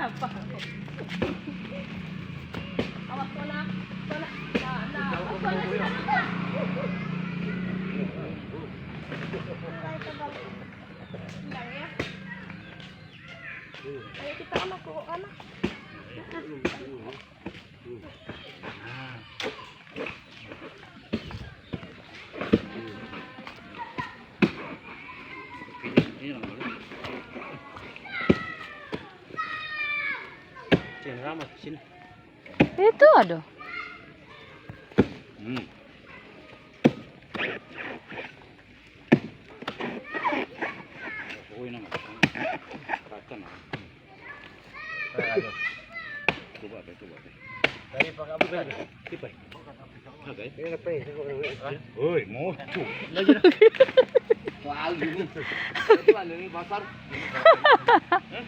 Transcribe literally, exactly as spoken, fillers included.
Apa? Awas kena, kena. Nah, nah, awas kena, kena. Mulai terbalik. Bentar ya. Ayo kita anak, kok anak. Itu ada. Hmm. Coba deh, coba deh. Dari Pak Abdul. Tipe. Oke. Ini apa ya? Woi, mau. Lagi dah. Wah, ini. Itu ada di pasar. Hah?